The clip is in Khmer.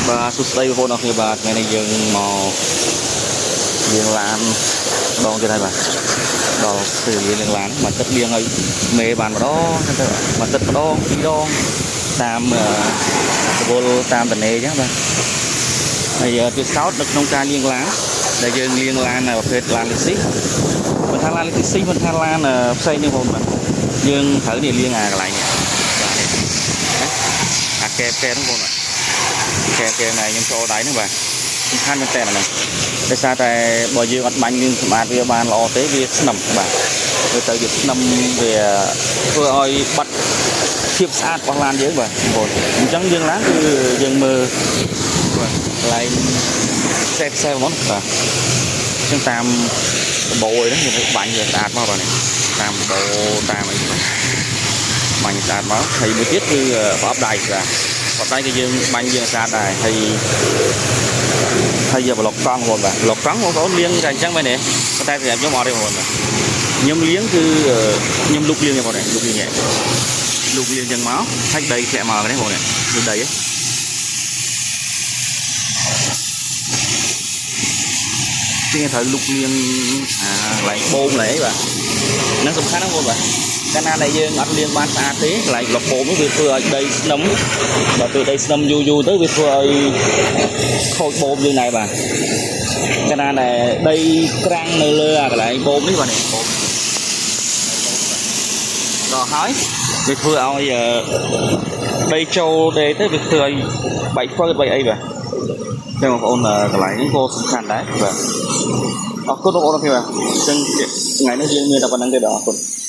បាទសួស្តីបងប្អូនអរគ្នាបាទថ្ងៃនេះយើងមកលាងឡានម្ដងទៀតហើយបាទដល់ពេលលាងឡានមកទឹកលាងឲ្យមេបានម្ដងចឹងទៅមកទឹកម្ដងពីរដងតាមអឺរវល់តាមតនេចឹងបាទហើយទៀតសោតនៅក្នុងការលាងឡានដែលយើងលាងឡានប្រភេទឡានលីស៊ីមិនថាឡានលីស៊ីមិនថាឡានផ្សេងទេបងប្អូនបាទយើងត្រូវនេះលាងអាកន្លែងនេះបាទនេះណាអាកែបកែហ្នឹងបងប្អូនបាទ កែកែណៃខ្ញុំចូលដៃហ្នឹងបាទសំខាន់មែនតើអាហ្នឹងដោយសារតែបើយើងអត់បាញ់លាងសម្អាតវាបានល្អទេវាស្នឹមបាទវាទៅវាស្នឹមវាធ្វើឲ្យបាត់ភាពស្អាតរបស់ឡានយើងបាទបងប្អូនអញ្ចឹងយើងឡានគឺយើងមើលបាទកន្លែងផ្សេងផ្សេងហ្មងបាទអញ្ចឹងតាមដបោអីហ្នឹងយើងបាញ់វាស្អាតមកបាទនេះតាមដបោតាមអីបាទបាញ់ស្អាតមកហើយមួយទៀតគឺប្រអប់ដៃបាទ ប្រអប់ដៃក៏យើងបាញ់យើងស្អាតដែរហើយហើយយកប្លុកកង់បងប្អូនបាទប្លុកកង់បងប្អូនលាងតែអញ្ចឹងមែនទេប៉ុន្តែសម្រាប់ខ្ញុំអត់ទេបងប្អូនបាទខ្ញុំលាងគឺខ្ញុំលុបលាងទេបងប្អូនលុបលាងលុបលាងអញ្ចឹងមកហើយដីធ្លាក់មកនេះបងប្អូននេះដីហ៎ជាងត្រូវលុបលាងអាកន្លែងបូមកន្លែងអីបាទហ្នឹងសំខាន់ណាស់បងប្អូនបាទកាលណាដែលយើងអត់លាងបានស្អាតទេកន្លែងប្លុកបូមនោះវាធ្វើឲ្យដីស្នឹមដល់ពេលដីស្នឹមយូរយូរទៅវាធ្វើឲ្យខូចបូមយើងដែរបាទកាលណាដែលដីក្រាំងនៅលើអាកន្លែងបូមនេះបាទនេះបូមដល់ហើយវាធ្វើឲ្យដីចូលដីទៅវាធ្វើឲ្យបែកហ្វឺតបែកអីបាទចឹងបងប្អូនកន្លែងនេះក៏សំខាន់ដែរបាទអរគុណបងប្អូនភាពបាទអញ្ចឹងថ្ងៃនេះយើងមានតែប៉ុណ្្នឹងទេបាទអរគុណ។